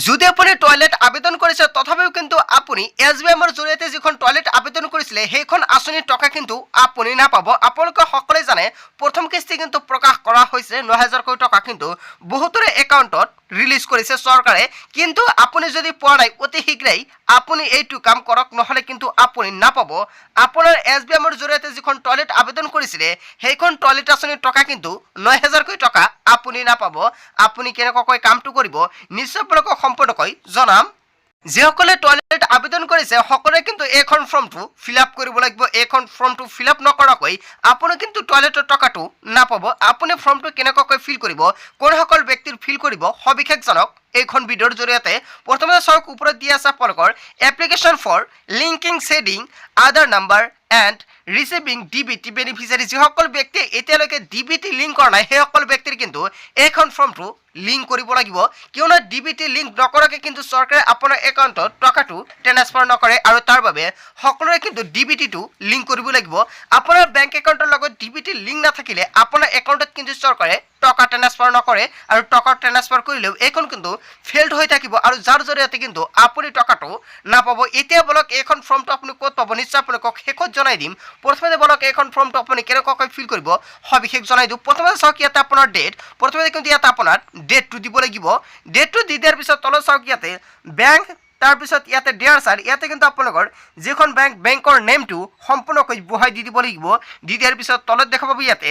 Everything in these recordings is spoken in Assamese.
যদি আপুনি টয়লেট আবেদন কৰিছে, তথাপিও কিন্তু আপুনি এছ বি এমৰ জৰিয়তে যিখন টয়লেট আবেদন কৰিছিলে, সেইখন আঁচনিৰ টকা কিন্তু আপুনি নাপাব। আপোনালোকে সকলোৱে জানে, প্ৰথম কিস্তি কিন্তু প্ৰকাশ কৰা হৈছে। 9000কৈ টকা কিন্তু বহুতৰে একাউণ্টত ৰিলিজ কৰিছে চৰকাৰে। কিন্তু আপুনি যদি পোৱা নাই, অতি শীঘ্ৰেই আপুনি এইটো কাম কৰক, নহ'লে কিন্তু আপুনি নাপাব। আপোনাৰ এছ বি এমৰ জৰিয়তে যিখন টয়লেট আবেদন কৰিছিলে, সেইখন টয়লেট আঁচনিৰ টকা কিন্তু 9000কৈ টকা আপুনি নাপাব। আপুনি কেনেকুৱাকৈ কামটো কৰিব, নিশ্চয় আপোনালোকক সম্পূৰ্ণকৈ জনাম। যিসকলে টয়লেট আবেদন কৰিছে, সকলোৱে কিন্তু এইখন ফৰ্মটো ফিল আপ কৰিব লাগিব। এইখন ফৰ্মটো ফিল আপ নকৰাকৈ আপুনি কিন্তু টয়লেটৰ টকাটো নাপাব। আপুনি ফৰ্মটো কেনেকুৱাকৈ ফিল কৰিব, কোনসকল ব্যক্তিৰ ফিল কৰিব, সবিশেষ জনাওক এইখন ভিডিঅ'ৰ জৰিয়তে। প্ৰথমতে চাওক, ওপৰত দি আছে আপোনালোকৰ "Application for linking seeding Aadhaar number and receiving DBT beneficiary"। যিসকল ব্যক্তিয়ে এতিয়ালৈকে ডিবিটি লিংক কৰা নাই, সেইসকল ব্যক্তিৰ কিন্তু এইখন ফৰ্মটো লিংক কৰিব লাগিব। কিয়নো ডিবিটি লিংক নকৰাকৈ কিন্তু চৰকাৰে আপোনাৰ একাউণ্টত টকাটো ট্ৰেন্সফাৰ নকৰে আৰু তাৰ বাবে সকলোৰে কিন্তু ডিবিটিটো লিংক কৰিব লাগিব। আপোনাৰ বেংক একাউণ্টৰ লগত ডিবিটি লিংক নাথাকিলে আপোনাৰ একাউণ্টত কিন্তু চৰকাৰে টকা ট্ৰেন্সফাৰ নকৰে আৰু টকা ট্ৰেন্সফাৰ কৰিলেও এইখন কিন্তু ফেইল্ড হৈ থাকিব আৰু যাৰ জৰিয়তে কিন্তু আপুনি টকাটো নাপাব। এতিয়া বলক, এইখন ফৰ্মটো আপুনি ক'ত পাব, নিশ্চয় আপোনালোকক শেষত জনাই দিম। প্ৰথমতে বলক, এইখন ফৰ্মটো আপুনি কেনেকুৱাকৈ ফিল কৰিব, সবিশেষ জনাই দিওঁ। প্ৰথমতে চাওক, ইয়াতে আপোনাৰ ডেট, প্ৰথমতে কিন্তু ইয়াতে আপোনাৰ ডেটটো দিব লাগিব। ডেটটো দি দিয়াৰ পিছত তলত চাওক, ইয়াতে বেংক, তাৰপিছত ইয়াতে ডিয়াৰ ছাৰ, ইয়াতে কিন্তু আপোনালোকৰ যিখন বেংক, বেংকৰ নেমটো সম্পূৰ্ণকৈ বহাই দি দিব লাগিব। দি দিয়াৰ পিছত তলত দেখা পাব ইয়াতে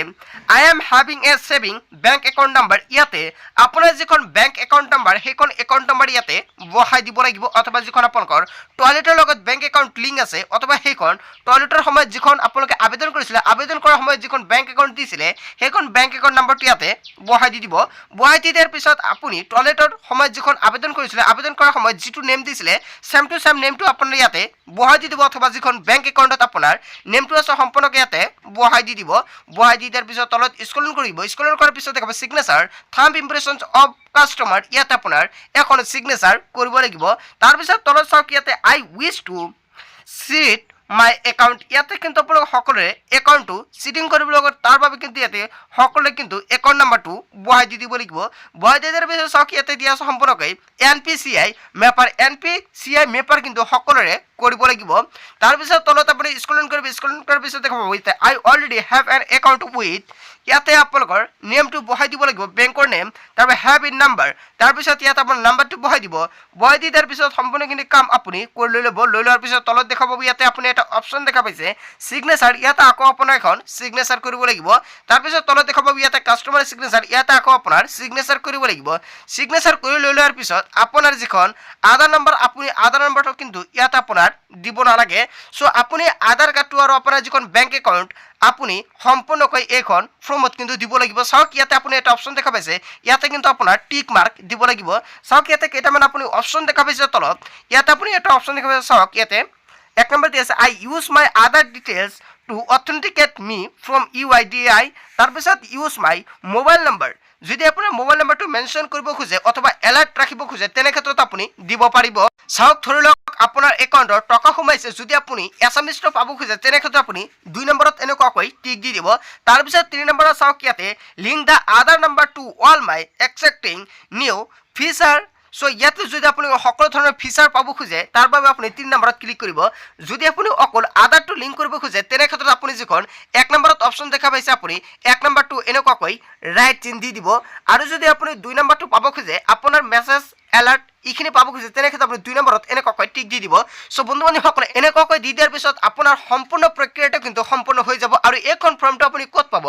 "I am having a saving bank account number"। ইয়াতে আপোনাৰ যিখন বেংক একাউণ্ট নাম্বাৰ, সেইখন একাউণ্ট নাম্বাৰ ইয়াতে বহাই দিব লাগিব। অথবা যিখন আপোনালোকৰ টয়লেটৰ লগত বেংক একাউণ্ট লিংক আছে, অথবা সেইখন টয়লেটৰ সময়ত যিখন আপোনালোকে আবেদন কৰিছিলে, আবেদন কৰাৰ সময়ত যিখন বেংক একাউণ্ট দিছিলে, সেইখন বেংক একাউণ্ট নাম্বাৰটো ইয়াতে বহাই দি দিব। বহাই দি দিয়াৰ পিছত আপুনি টয়লেটৰ সময়ত যিখন আবেদন কৰিছিলে, আবেদন কৰাৰ সময়ত যিটো নেম দিছিলে, ছেম টু ছেম নেমটো আপোনাৰ ইয়াতে বহাই দি দিব। অথবা যিখন বেংক একাউণ্টত আপোনাৰ নেমটো আছে, সম্পূৰ্ণকৈ ইয়াতে বহাই দি দিব। বহাই দি দিয়াৰ পিছত তলত স্ক্ৰল কৰিব। স্ক্ৰল কৰাৰ পিছত দেখাব "Signature, thumb impressions of customer"। ইয়াতে আপোনাৰ এখন ছিগনেচাৰ কৰিব লাগিব। তাৰপিছত তলত চাওক, ইয়াতে "I wish to seed my account"। ইয়াতে কিন্তু আপোনালোক সকলোৰে একাউণ্টটো চিডিং কৰিব লগত, তাৰ বাবে কিন্তু ইয়াতে সকলোৱে কিন্তু একাউণ্ট নাম্বাৰটো বহাই দি দিব লাগিব। বহাই দি দিয়াৰ পিছত চাওক, ইয়াতে দিয়া আছে সম্পূৰ্ণকৈ এনপিচিআই মেপাৰ। এনপিচিআই মেপাৰ কিন্তু সকলোৰে কৰিব লাগিব। তাৰপিছত তলত আপুনি স্ক্ৰল কৰিব। স্ক্ৰল কৰাৰ পিছত দেখা পাব ইয়াতে "I already have an account with"। ইয়াতে আপোনালোকৰ নেমটো বহাই দিব লাগিব, বেংকৰ নেম, তাৰপৰা have in number, তাৰপিছত ইয়াত আপোনাৰ নাম্বাৰটো বহাই দিব। বহাই দি দিয়াৰ পিছত সম্পূৰ্ণখিনি কাম আপুনি কৰি লৈ ল'ব। লৈ লোৱাৰ পিছত তলত দেখা পাব, ইয়াতে আপুনি এটা অপশ্যন দেখা পাইছে ছিগনেচাৰ। ইয়াতে আকৌ আপোনাৰ এখন ছিগনেচাৰ কৰিব লাগিব। তাৰপিছত তলত দেখা পাব ইয়াতে কাষ্টমাৰ ছিগনেচাৰ। ইয়াতে আকৌ আপোনাৰ ছিগনেচাৰ কৰিব লাগিব। ছিগনেচাৰ কৰি লৈ লোৱাৰ পিছত আপোনাৰ যিখন আধাৰ নম্বৰ, আপুনি আধাৰ নম্বৰটো কিন্তু ইয়াত আপোনাৰ দিব নালাগে। চ' আপুনি আধাৰ কাৰ্ডটো আৰু আপোনাৰ যিখন বেংক একাউণ্ট, আপুনি সম্পূৰ্ণকৈ এইখন ফৰ্মত কিন্তু দিব লাগিব। চাওক, ইয়াতে আপুনি এটা অপশ্যন দেখা পাইছে, ইয়াতে কিন্তু আপোনাৰ টিক মাৰ্ক দিব লাগিব। চাওক, ইয়াতে কেইটামান আপুনি অপশ্যন দেখা পাইছে তলত। ইয়াতে আপুনি এটা অপশ্যন দেখা পাইছে। চাওক, ইয়াতে 1 নম্বৰ দি আছে "I use my Aadhaar details to authenticate me from UIDAI"। তাৰপিছত "ইউজ my mobile number"। যদি আপোনাৰ মোবাইল নম্বৰটো মেনশ্যন কৰিব খোজে অথবা এলাৰ্ট ৰাখিব খোজে, তেনে ক্ষেত্ৰত আপুনি দিব পাৰিব। চাওক, ধৰি লওক আপোনাৰ একাউণ্টত টকা সোমাইছে, যদি আপুনি এছ এম এছটো পাব খোজে, তেনে ক্ষেত্ৰত আপুনি 2 নম্বৰত এনেকুৱাকৈ টিক দি দিব। তাৰপিছত 3 নম্বৰত চাওক, ইয়াতে "Link the Aadhaar number to all my existing new feature"। So ইয়াতে যদি আপুনি সকলো ধৰণৰ ফিচাৰ পাব খোজে, তাৰ বাবে আপুনি 3 নম্বৰত ক্লিক কৰিব। যদি আপুনি অকল আধাৰটো লিংক কৰিব খোজে, তেনে ক্ষেত্ৰত আপুনি যিখন 1 নম্বৰত অপশ্যন দেখা পাইছে, আপুনি 1 নম্বৰটো এনেকুৱাকৈ ৰাইট চিন দি দিব। আৰু যদি আপুনি 2 নম্বৰটো পাব খোজে, আপোনাৰ মেছেজ এলাৰ্ট এইখিনি পাব খোজে, তেনে ক্ষেত্ৰত আপুনি 2 নম্বৰত এনেকুৱাকৈ টিক দি দিব। চ' বন্ধু বান্ধৱীসকলে, এনেকুৱাকৈ দি দিয়াৰ পিছত আপোনাৰ সম্পূৰ্ণ প্ৰক্ৰিয়াটো কিন্তু সম্পূৰ্ণ হৈ যাব। আৰু এইখন ফৰ্মটো আপুনি ক'ত পাব?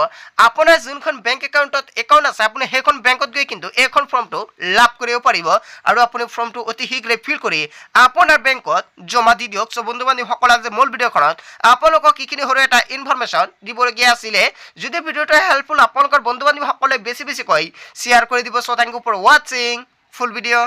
আপোনাৰ যোনখন বেংক একাউণ্টত একাউণ্ট আছে, আপুনি সেইখন বেংকত গৈ কিন্তু এইখন ফৰ্মটো লাভ কৰিব পাৰিব আৰু আপুনি ফৰ্মটো অতি শীঘ্ৰে ফিল কৰি আপোনাৰ বেংকত জমা দি দিয়ক। চ' বন্ধু বান্ধৱীসকল, আজি মূল ভিডিঅ'খনত আপোনালোকক এইখিনি সৰু এটা ইনফৰমেশ্যন দিবলগীয়া আছিলে। যদি ভিডিঅ'টো হেল্পফুল, আপোনালোকৰ বন্ধু বান্ধৱীসকলে বেছি বেছিকৈ শ্বেয়াৰ কৰি দিব। So thank you for watching full video.